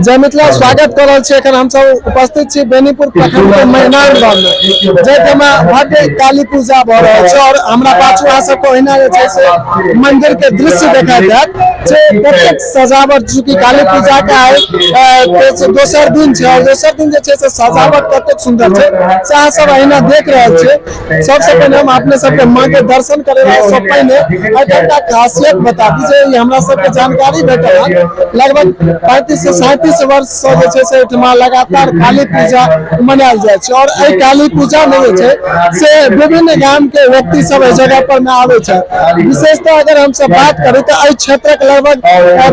जय मिथिला। स्वागत कर रहल छी। एखन हमसब उपस्थित छी बेनीपुर प्रखंड के मैनार गाँव में, जाहिमे भव्य काली पूजा भऽ रहल छै और हमरा पाछू अहाँ सबके ओहिना जे छै से मंदिर के दृश्य देखाई देत जे कतेक सजावट। चूँकि काली पूजा के आइ दोसर दिन छै और दोसर दिन जे छै से सजावट कतेक सुन्दर छै से अहाँ सब अहिना देख रहल छियै। सबसे पहिने हम अपने सबके माँ के दर्शन करे से पहिने एहिठामका खासियत बता दी जे हमरा सबके जानकारी भेटल हन। लगभग 35 से 37 वर्ष से जे छै से एहिठमा लगातार काली पूजा मनायल जाइ छै और एहि काली पूजा में जे छै से विभिन्न गाम के व्यक्ति सब एहि जगह पर में आबै छै। विशेषतः अगर हमसब बात करी तऽ एहि क्षेत्रक लगभग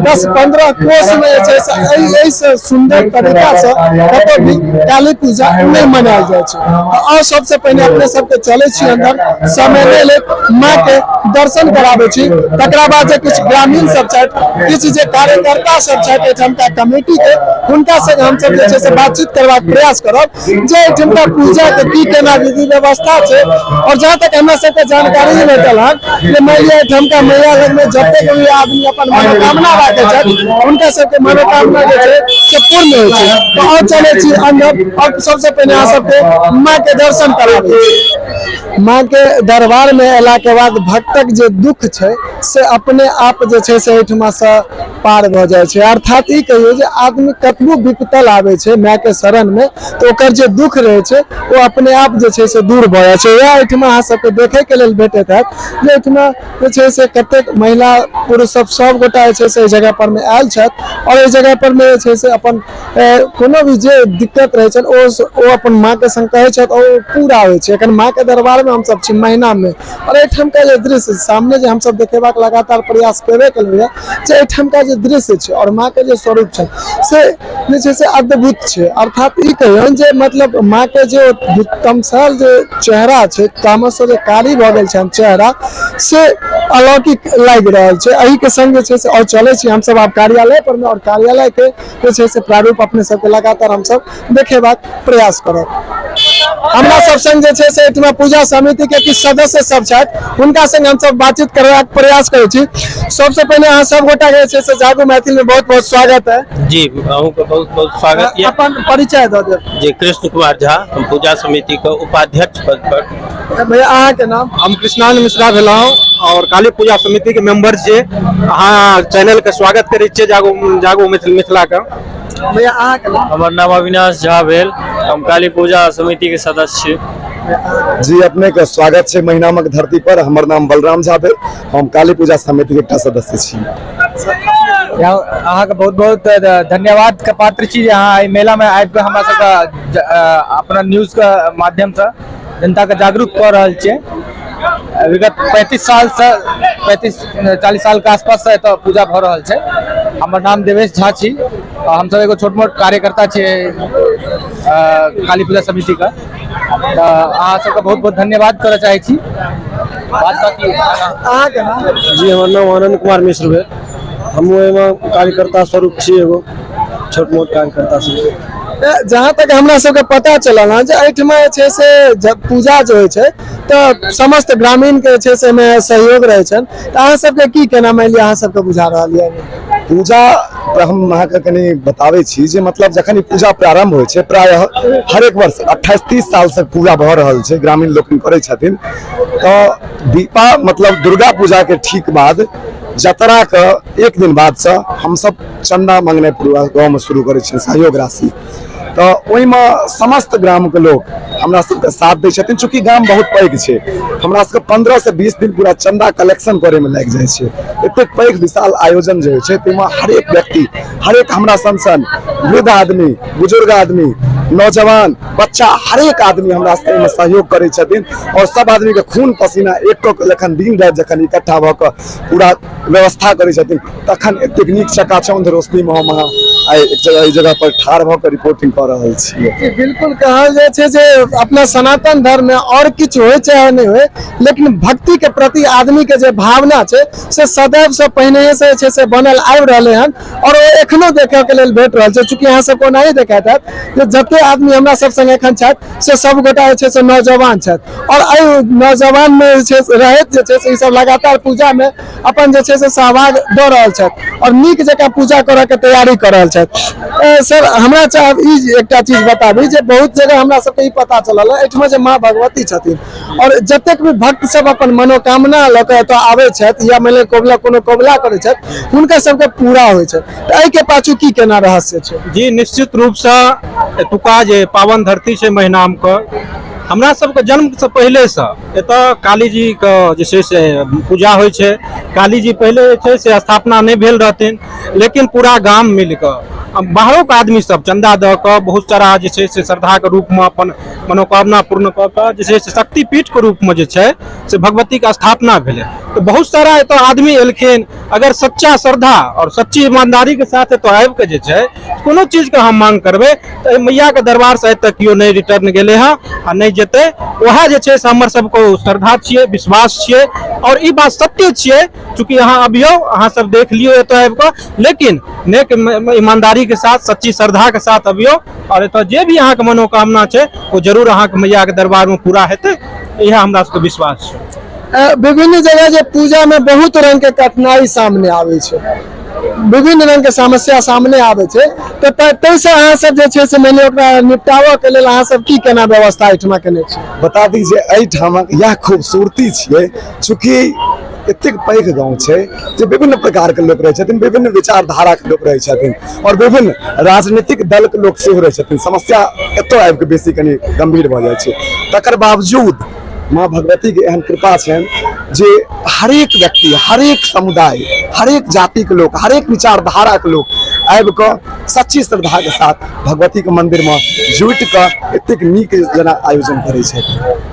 10-15 कोस में जे छै से एहि से सुन्दर तरीका से कतौ भी काली पूजा नहि मनायल जाइ छै। और सबसे पहिने अपने सबके चलै छी अंदर, समय नहि लेत माँ के दर्शन कराबै छी। तकरा बाद जे किछु ग्रामीण सब छथि, किछु जे कार्यकर्ता सब छथि एहिठामका कमेटी के, हुनका संग हमसब जे छै से बातचीत करबाक प्रयास करब जे एहिठामका पूजा के की केना विधि व्यवस्था छै। और जहाँ तक हमरा सबके जानकारी भेटल हन जे मानि लिअ एहिठामका मैया लग में जतेक भी आदमी अपन मनोकामना राखै छथि हुनका सबके मनोकामना जे छै से पूर्ण होइ छै। तऽ और चलै छी अंदर और सबसे पहिने अहाँ सबके माँ के दर्शन कराबै छी। माँ के दरबार में अयला के बाद भक्तक जे दुख छै से अपने आप जे छै से एहिठमा से पार भऽ जाइ छै। अर्थात ई कहियौ जे आदमी कतबो विपतल आबै छै माय के शरण में तऽ ओकर जे दुख रहै छै ओ अपने आप जे छै से दूर भऽ जाइ छै। वएह एहिठमा अहाँ सबके देखै के लेल भेटैत हैत जे एहिठमा जे छै से कतेक महिला पुरुष सब सब गोटा जे छै से एहि जगह पर में आयल छथि और एहि जगह पर में जे छै से अपन कोनो भी जे दिक्कत रहै छनि ओ अपन माँ के संग कहै छथि और ओ पूरा होइ छै। एखन माँ के दरबार में हमसब छी महीना में और एहिठामका जे दृश्य सामने जे हमसब देखेबाक लगातार प्रयास केबे केलहुँ जे एहिठामका जे दृश्य छै और माँ के जे स्वरूप छै से जे छै से अद्भुत छै। अर्थात ई कहियौन जे मतलब माँ के जे तमसायल जे चेहरा छै, तामस से जे कारी भऽ गेल छनि चेहरा, से अलौकिक लागि रहल छै। एहि के संग जे छै से और चलै छी हमसब आब कार्यालय पर में और कार्यालय के जे छै से प्रारूप अपने सबके लगातार हमसब देखेबाक प्रयास करब। हमरा सब संग जे छै से एहिठमा पूजा समिति के किछु सदस्य सब छथि, हुनका संग हमसब बातचीत करबाक प्रयास करै छी। सबसे पहिने अहाँ सब गोटा के जे छै से जागू मैथिल में बहुत बहुत स्वागत है। जी, अहूँ के बहुत बहुत स्वागत है। अपन परिचय दऽ देब। जी, कृष्ण कुमार झा, हम पूजा समिति के उपाध्यक्ष पद पर। भैया अहाँ के नाम? हम कृष्णानंद मिश्रा भेलहुँ और काली पूजा समिति के मेंबर छियै। अहाँ चैनल के स्वागत करै छियै जागू जागू मिथिला के। भैया अहाँ के नाम? हमर नाम अविनाश झा भेल, हम काली पूजा समिति के सदस्य छी। जी, अपने के स्वागत छै महिनामक धरती पर। हमर नाम बलराम झा भेल, हम काली पूजा समिति के एकटा सदस्य छी। अहाँके बहुत बहुत धन्यवाद के पात्र छी जे अहाँ एहि मेला में आबि कऽ हमरा सबके अपना न्यूज के माध्यम से जनता के जागरूक कऽ रहल छियै। विगत 35 साल से 35-40 साल के आसपास से एतऽ पूजा भऽ रहल छै। हमर नाम देवेश झा छी, हमसब एगो छोट मोट कार्यकर्ता छियै काली पूजा समिति के। तऽ अहाँ सबके बहुत बहुत धन्यवाद करऽ चाहै छी। बात बाकी अहाँके नाम? जी, हमर नाम आनंद कुमार मिश्र भेल। हमहूँ एहिमे कार्यकर्ता स्वरूप छी, एगो छोट मोट कार्यकर्ता छी। जहाँ तक हमरा सबके पता चलल हँ जे एहिठमा जे छै से पूजा जे होइ छै तऽ समस्त ग्रामीण के जे छै से एहिमे सहयोग रहै छनि, तऽ अहाँ सबके की केना मानि लिअ अहाँ सबके बुझा रहल यऽ? पूजा हम अहाँके कनि बताबै छी जे मतलब जखन ई पूजा प्रारंभ होइ छै प्रायः हरेक वर्ष 28-30 साल से पूजा भऽ रहल छै, ग्रामीण लोकनि करै छथिन। तऽ दीपा मतलब दुर्गा पूजा के ठीक बाद जतरा के एक दिन बाद से हमसब चंदा मंगनाइ पूरा गाँव में शुरू करै छियै, सहयोग राशि। तऽ ओहिमे समस्त ग्राम के लोक हमरा सबके साथ दै छथिन। चूँकि गाम बहुत पैघ छै, हमरा सबके 15 से 20 दिन पूरा चंदा कलेक्शन करे में लागि जाइ छै। एतेक पैघ विशाल आयोजन जे होइ छै ताहिमे हरेक व्यक्ति, हरेक हमरा सन सन वृद्ध आदमी, बुजुर्ग आदमी, नौजवान, बच्चा, हरेक आदमी हमरा सबके एहिमे सहयोग करै छथिन और सब आदमी के खून पसीना एक कऽ जखन दिन राति जखन इकट्ठा भऽ कऽ पूरा व्यवस्था करै छथिन तखन एतेक नीक चकाचौंध रोशनी में हम अहाँ आइ एक जगह एहि जगह पर ठाढ़ भऽ कऽ रिपोर्टिंग कऽ रहल छियै। बिल्कुल कहल जाइ छै जे अपना सनातन धर्म में और किछु होइ चाहे नहि होइ, लेकिन भक्ति के प्रति आदमी के जे भावना छै से सदैव से पहिनहे से छै से बनल आबि रहलै हन और ओ एखनो देखऽ के लेल भेट रहल छै। चूँकि अहाँ सबके ओनाही देखाइत हैत जे जते आदमी हमरा सब संग एखन छथि से सब गोटा जे छै से नौजवान छथि और एहि नौजवान में जे छै से रहैत जे छै से ई सब लगातार पूजा में अपन जे छै से सहभाग दऽ रहल छथि और नीक जकाँ पूजा करऽ के तैयारी कऽ रहल छथि। छथि। सर, हमरा चाहब ई एकटा चीज बताबी जे बहुत जगह हमरा सबके ई पता चलल है एहिठमा जे माँ भगवती छथिन और जतेक भी भक्त सब अपन मनोकामना लऽ कऽ एतऽ आबै छथि या मानि लिअ कबुला कोनो कबुला करै छथि, हुनकर सबके पूरा होइ छै, तऽ एहिके पाछू की केना रहस्य छै? जी, निश्चित रूपसँ एतुका जे पावन धरती छै महिनामके, हमरा सबके जन्मसँ पहिलेसँ एतऽ काली जीके जे छै से पूजा होइ छै। काली जी पहिले जे छै से स्थापना नहि भेल रहथिन, लेकिन पूरा गाम मिलकऽ बाहरोके आदमी सब चन्दा दऽ कऽ बहुत सारा जे छै से श्रद्धाके रूपमे अपन मनोकामना पूर्ण कऽ कऽ जे छै से शक्तिपीठके रूपमे जे छै से भगवतीके स्थापना भेलै। तऽ बहुत सारा एतऽ आदमी एलखिन। अगर सच्चा श्रद्धा और सच्ची ईमानदारीके साथ एतऽ आबिके जे छै कोनो चीजके हम मांग करबै तऽ एहि मैयाके दरबारसँ आइ तक केओ नहि रिटर्न गेलै हँ आ नहि जेतै। वएह जे छै से हमर सबके श्रद्धा छियै, विश्वास छियै और ई बात सत्य छियै। चूँकि अहाँ अबियौ, अहाँ सब देख लियौ एतऽ आबि कऽ, लेकिन नेक ईमानदारी के साथ सच्ची श्रद्धा के साथ अबियौ और एतऽ जे भी अहाँके मनोकामना छै ओ जरूर अहाँके मैयाके दरबारमे पूरा हेतै, इएह हमरा सबके विश्वास छै। विभिन्न जगह जे पूजा में बहुत रंग के कठिनाई सामने आबै छै, विभिन्न रंग के समस्या सामने आबै छै, तऽ ताहिसँ अहाँ सब जे छै से मानि लिअ ओकरा निपटाबऽ के लेल अहाँ सब की केना व्यवस्था एहिठमा केने छी? बता दी जे एहिठामक इएह खूबसूरती छियै, चूँकि एतेक पैघ गाँव छै जे विभिन्न प्रकारके लोक रहै छथिन, विभिन्न विचारधाराके लोक रहै छथिन और विभिन्न राजनीतिक दलके लोक सेहो रहै छथिन। समस्या एतऽ आबिके बेसी कनि गंभीर भऽ जाइ छै। तकर बावजूद माँ भगवतीके एहन कृपा छनि जे हरेक व्यक्ति, हरेक समुदाय, हरेक जातिके लोक, हरेक विचारधाराके लोक आबि कऽ सच्ची श्रद्धाके साथ भगवतीके मंदिरमे जुटि कऽ एतेक नीक जेना आयोजन करै छथि।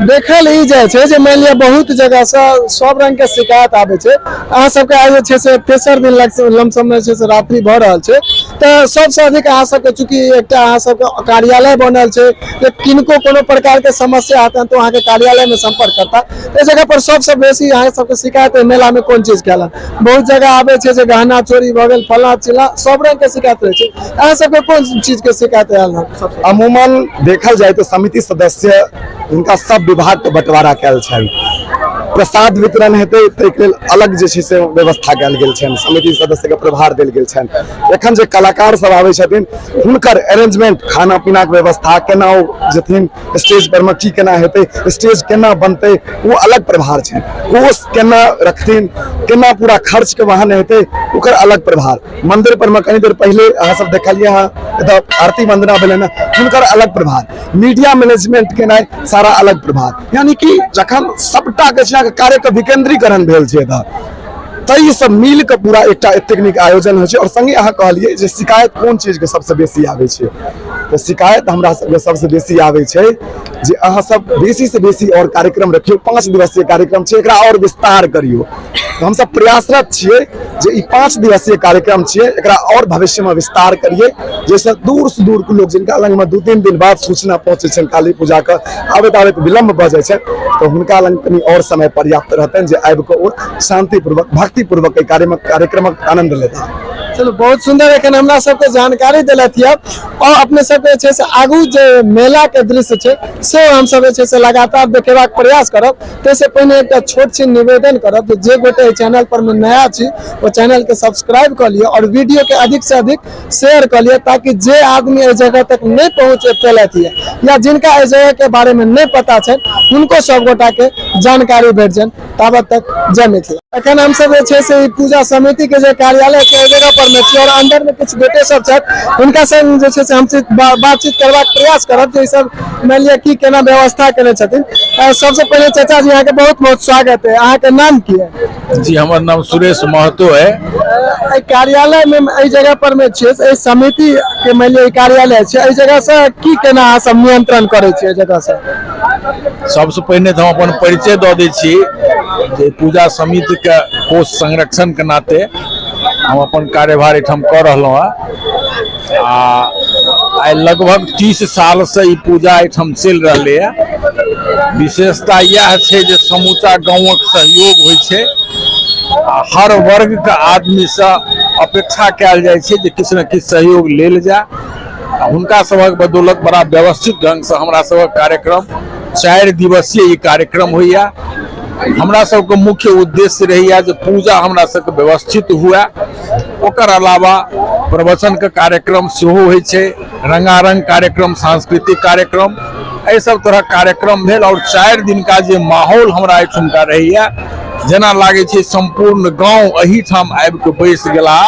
देखल ई जाइ छै जे मानि लिअ बहुत जगहसँ सब रंग के शिकायत आबै छै। अहाँ सबके आइ जे छै से तेसर दिन लमसम जे छै से रात्रि भऽ रहल छै, तऽ सबसँ अधिक अहाँ सबके चूँकि एकटा अहाँ सबके कार्यालय बनल छै जे किनको कोनो प्रकार के समस्या हेतनि तऽ अहाँके कार्यालय में संपर्क करता, एहि जगह पर सबसँ बेसी अहाँ सबके शिकायत एहि मेला में कोन चीज के आयल? बहुत जगह आबै छै जे गहना चोरी भऽ गेल, फलां चिल्लां, सब रंग के शिकायत रहै छै। अहाँ सबके कोन चीज के शिकायत आयल हन? अमूमन देखल जाय तऽ समिति सदस्य हुनका सब विभाग के बंटवारा कयल छनि। प्रसाद वितरण हेतै ताहिके लेल अलग जे छै से व्यवस्था कयल गेल छनि, समिति सदस्य के प्रभार देल गेल छनि। एखन जे कलाकार सब आबै छथिन हुनकर अरेंजमेंट, खाना पीना के व्यवस्था केना ओ जेथिन, स्टेज पर में की केना हेतै, स्टेज केना बनतै, ओ अलग प्रभार छनि। कोष केना रखथिन, केना पूरा खर्च के वहन हेतै, ओकर अलग प्रभार। मंदिर पर में कनी देर पहिले अहाँ सब देखलियै हँ एतऽ आरती वंदना भेलै ने, हुनकर अलग प्रभार। मीडिया मैनेजमेंट केनाइ सारा अलग प्रभार। यानी कि जखन सबटा के छै कार्य के विकेंद्रीकरण भेल छै एतऽ, ताहि सब मिल के पूरा एकटा एतेक नीक आयोजन होइ छै। और संगे अहाँ कहलियै जे शिकायत कोन चीज के सबसँ बेसी आबै छै, तऽ शिकायत हमरा सबके सबसँ बेसी आबै छै जे अहाँ सब बेसी से बेसी और कार्यक्रम रखियौ, 5 दिवसीय कार्यक्रम छै एकरा और विस्तार करियौ। तऽ हमसब प्रयासरत छियै जे ई 5 दिवसीय कार्यक्रम छियै एकरा और भविष्य में विस्तार करियै, जाहिसँ दूर से दूर के लोग जिनका लग में 2-3 दिन बाद सूचना पहुँचै छनि काली पूजा के आबैत आबैत विलम्ब भऽ जाइ छनि, तऽ हुनका लग कनि और समय पर्याप्त रहतनि जे आबि कऽ ओ शांतिपूर्वक भक्तिपूर्वक एहि कार्यक्रमक आनंद लेता। चलू, बहुत सुंदर एखन हमरा सबके जानकारी देलथि यऽ। और अपने सबके जे छै से आगू जे मेला के दृश्य छै से हमसब जे छै से लगातार देखेबाक प्रयास करब। ताहिसँ पहिने एकटा छोट छिन निवेदन करब जे जे गोटे एहि चैनल पर में नया छी ओ चैनल के सब्सक्राइब कऽ लिअ और वीडियो के अधिक से अधिक शेयर कऽ लिअ, ताकि जे आदमी एहि जगह तक नहि पहुँच पेलथि यऽ या जिनका एहि जगह के बारे में नहि पता छनि हुनको सब गोटा के जानकारी भेट जानि। ताबत तक जय मिथिला। एखन हमसब जे छै से ई पूजा समिति के जे कार्यालय छै ओहि जगह पर मे छी और अंदर में किछु गोटे सब छथि, हुनका संग जे छै से हमसब बातचीत करबाक प्रयास करब जे ई सब मानि लिअ की केना व्यवस्था केने छथिन। सबसे पहिले चाचा जी अहाँके बहुत बहुत स्वागत है, अहाँके नाम की है? जी, हमर नाम सुरेश महतो है। एहि कार्यालय में एहि जगह पर में छियै, एहि समिति के मानि लिअ ई कार्यालय छै, एहि जगह से की केना अहाँ सब नियंत्रण करै छियै एहि जगह से? सबसे पहिने तऽ हम अपन परिचय दऽ दै छी जे पूजा समिति के कोष संरक्षण के नाते हम अपन कार्यभार एहिठाम कऽ रहलहुँ हँ। आ आइ लगभग 30 साल से ई पूजा एहिठाम चलि रहलैए। विशेषता इएह छै जे समूचा गाँवक सहयोग होइ छै आ हर वर्गके आदमीसँ अपेक्षा कयल जाइ छै जे किछु ने किछु सहयोग लेल जाय। आ हुनका सभक बदौलत बड़ा व्यवस्थित ढंगसँ हमरा सभक कार्यक्रम 4 दिवसीय ई कार्यक्रम होइए। हमरा सबके मुख्य उद्देश्य रहैए जे पूजा हमरा सबके व्यवस्थित हुए। ओकर अलावा प्रवचनके कार्यक्रम सेहो होइ छै, रंगारंग कार्यक्रम, सांस्कृतिक कार्यक्रम, एहि सब तरहक कार्यक्रम भेल। और 4 दिनका जे माहौल हमरा एहिठुमका रहैया, जेना लागै छै सम्पूर्ण गाँव एहिठाम आबि कऽ बैस गेला।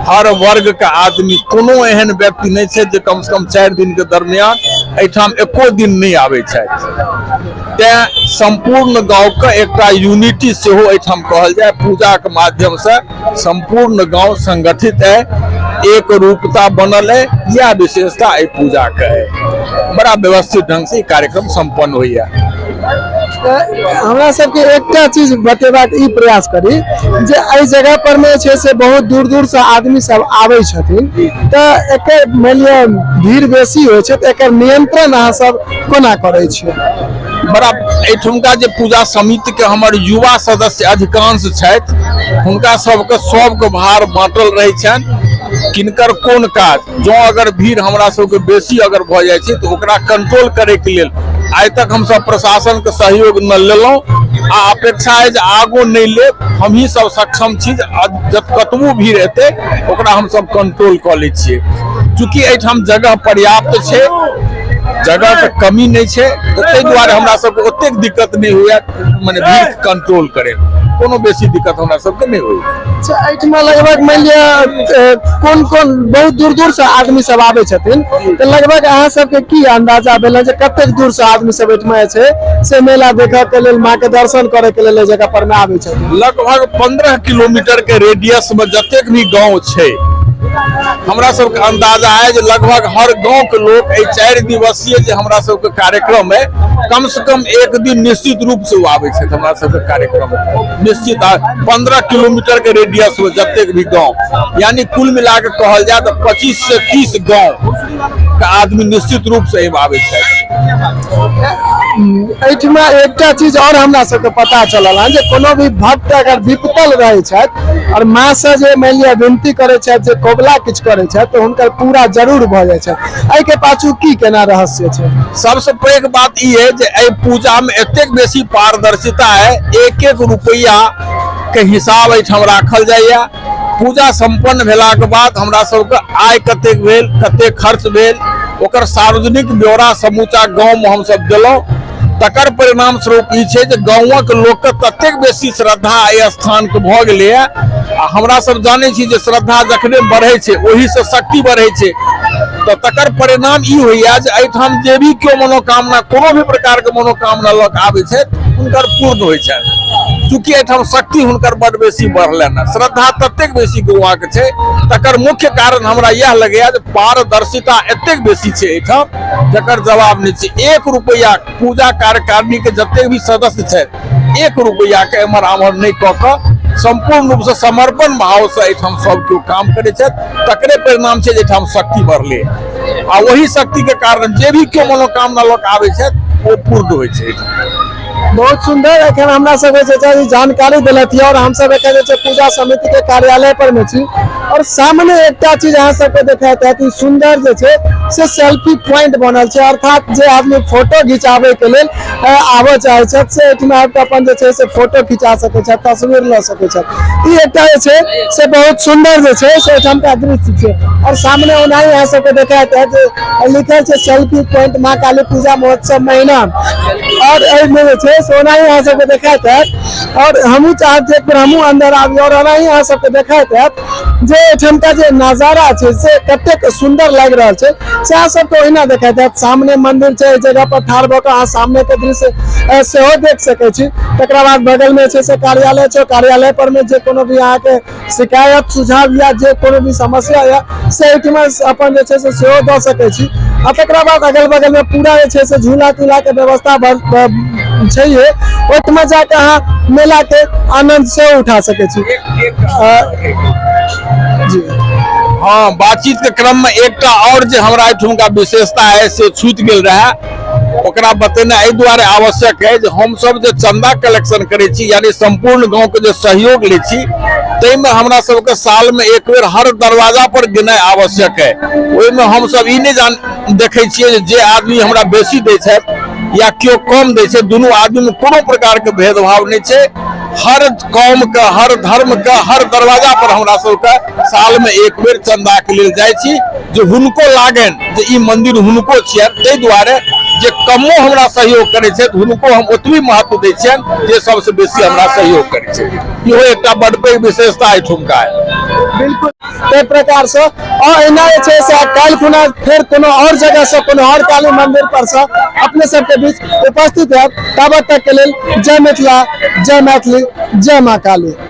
हर वर्ग के आदमी, कोनो एहन व्यक्ति नहि छै जे कम से कम 4 दिन के दरमियान एहिठाम एको दिन नहि आबै छथि। तें सम्पूर्ण गाँव के एकटा यूनिटी सेहो एहिठाम कहल जाय। पूजा के माध्यम से सम्पूर्ण गाँव संगठित है, एक रूपता बनल है, यह विशेषता एहि पूजा के है। बड़ा व्यवस्थित ढंग से ई कार्यक्रम संपन्न होइया। हमरा सबके एकटा चीज बतेबाक ई प्रयास करी जे एहि जगह पर में छै से बहुत दूर दूर से आदमी सब आबै छथिन, तऽ एकर मानि लिअ भीड़ बेसी होइ छै, तऽ एकर नियंत्रण अहाँ सब कोना करै छियै? बड़ा एहिठुमका जे पूजा समिति के हमर युवा सदस्य अधिकांश छथि, हुनका सबके सबके भार बाँटल रहै छनि, किनकर कोन काज। जँ अगर भीड़ हमरा सबके बेसी अगर भऽ जाइ छै तऽ ओकरा कंट्रोल करैके लेल आइ तक हमसब प्रशासन के सहयोग न लेलहुँ आ अपेक्षा है जे आगो नहि लेब। हमही सब सक्षम छी जे कतबो भीड़ एतै ओकरा हमसब कंट्रोल कऽ लै छियै। चूँकि एहिठाम जगह पर्याप्त छै, जगह के कमी नहि छै, तऽ ताहि दुआरे हमरा सबके ओतेक दिक्कत नहि होइया, मने भीड़ कंट्रोल करे कोनो बेसी दिक्कत हमरा सबके नहि होइया। अच्छा, एहिठमा लगभग मानि लिअ कोन कोन बहुत दूर दूर से आदमी सब आबै छथिन, तऽ लगभग अहाँ सबके की अंदाजा भेल जे कतेक दूर से आदमी सब एहिठमा जे छै से मेला देखऽ के लेल, माँ के दर्शन करे के लेल एहि जगह पर में आबै छथिन? लगभग 15 किलोमीटर के रेडियस में जतेक भी गाँव छै, हमरा सबके अंदाजा है जे लगभग हर गाँव के लोग एहि 4 दिवसीय जे हमरा सबके कार्यक्रम है, कम से कम एक दिन निश्चित रूप से ओ आबै छथि हमरा सबके कार्यक्रम निश्चित। 15 किलोमीटर के रेडियस में जतेक भी गाँव, यानी कुल मिला के कहल जाए तो 25 से 30 गाँव के आदमी निश्चित रूप से एहिमे आबै छथि। एहिठमा एकटा चीज और हमरा सबके पता चलल हन जे कोनो भी भक्त अगर विपतल रहै छथि और माँ से जे मानि लिअ विनती करै छथि, जे कबुला किछु करै छथि, तऽ हुनकर पूरा जरूर भऽ जाइ छै। एहिके पाछू की केना रहस्य छै? सबसे पैघ बात ई है जे एहि पूजा में एतेक बेसी पारदर्शिता है, एक एक रुपैआ के हिसाब एहिठाम राखल जाइया। पूजा संपन्न भेलाके बाद हमरा सबके आय कतेक भेल, कतेक खर्च भेल, ओकर सार्वजनिक ब्यौरा समूचा गाँव में हमसब देलहुँ। तकर परिणाम स्वरूप ई छै जे गाँवक लोकके ततेक बेसी श्रद्धा एहि स्थानके भऽ गेलैए, आ हमरा सब जानै छी जे श्रद्धा जखने बढ़ै छै ओहिसँ शक्ति बढ़ै छै, तऽ तकर परिणाम ई होइया जे एहिठाम जे भी केओ मनोकामना, कोनो भी प्रकारके मनोकामना लऽ कऽ आबै छथि, हुनकर पूर्ण होइ छनि। चूँकि एहिठाम शक्ति हुनकर बड बेसी बढ़लनि हँ, श्रद्धा ततेक बेसी गौआके छै, तकर मुख्य कारण हमरा इएह लगैया जे पारदर्शिता एतेक बेसी छै एहिठाम जकर जवाब नहि छै। 1 रुपैआ पूजा कार्यकारिणी के जतेक भी सदस्य छथि, 1 रुपैआ के एम्हर आम्हर नहि कऽ कऽ सम्पूर्ण रूप से समर्पण भाव से एहिठाम सब केओ काम करै छथि। तकरे परिणाम छै जे एहिठाम शक्ति बढ़लै, आ ओहि शक्ति के कारण जे भी केओ मनोकामना लऽ कऽ आबै छथि ओ पूर्ण होइ छै। बहुत सुंदर। एखन हमरा सबके जे छै जानकारी देलथि और हमसब एखन जे छै पूजा समिति के कार्यालय पर में छी और सामने एकटा चीज अहाँ सबके देखाइत हैत, ई सुंदर जे छै से सेल्फी पॉइंट बनल छै, अर्थात जे आदमी फोटो घिचाबै के लेल आबऽ चाहै छथि से एहिठिमा आबि कऽ अपन जे छै से फोटो खिंचा सकै छथि, तस्वीर लऽ सकै छथि। ई एकटा जे छै से बहुत सुंदर जे छै से एहिठामका दृश्य छै। और सामने ओनाही अहाँ सबके देखाइत हैत जे लिखल छै सेल्फी पॉइंट माँ काली पूजा महोत्सव महीना, और एहिमे जे छै से ओनाही अहाँ सबके देखाइत हैत। और हमहूँ चाहब जे एक बेर हमहूँ अंदर आबी और ओनाही अहाँ सबके देखाइत हैत जे एहिठामका जे नजारा छै से कतेक सुंदर लागि रहल छै, से अहाँ सबके ओहिना देखाइत हैत। सामने मंदिर छै, एहि जगह पर ठाढ़ भऽ कऽ अहाँ सामने के दृश्य सेहो देख सकै छी। तकरा बाद बगल में छै से कार्यालय छै, कार्यालय पर में जे कोनो भी अहाँके शिकायत सुझाव या जे कोनो भी समस्या या से एहिठिमा अपन जे छै से सेहो दऽ सकै छी। आ तकरा बाद अगल बगल में पूरा जे छै से झूला तूला के व्यवस्था छैहे, ओहिठिमा जाके अहाँ मेला के आनंद सेहो उठा सकै छी। जी हाँ, बातचीत के क्रम में एकटा और जे हमरा एहिठुमका विशेषता है से छूटि गेल रहे, ओकरा बतेना एहि दुआरे आवश्यक है जे हमसब जे चंदा कलेक्शन करै छी, यानी संपूर्ण गांव के जे सहयोग लै छी, ताहिमे हमरा सबके साल में एक बेर हर दरवाजा पर गेनाइ आवश्यक है। ओहिमे हमसब ई नहि देखै छियै जे आदमी हमरा बेसी दै छथि या केओ कम दै छै, दुनू आदमी में कोनो प्रकार के भेदभाव नहि छै। हर कौम के, हर धर्म के, हर दरवाजा पर हमरा सबके साल में एक बेर चंदा के लेल जाइ छी, जे हुनको लागनि जे ई मंदिर हुनको छियनि। ताहि दुआरे जे कमो हमरा सहयोग करै छथि हुनको हम ओतबी महत्व दै छियनि जे सबसे बेसी हमरा सहयोग करै छथि। इहो एकटा बड पैघ विशेषता एहिठुमका है। बिल्कुल ताहि प्रकार से। और एना जे छै से काल्हि खुना फेर कोनो और जगह से कोनो और काली मंदिर पर से अपने सबके बीच उपस्थित है। तब तक के लेल जय मिथिला, जय मैथिली, जय माँ काली।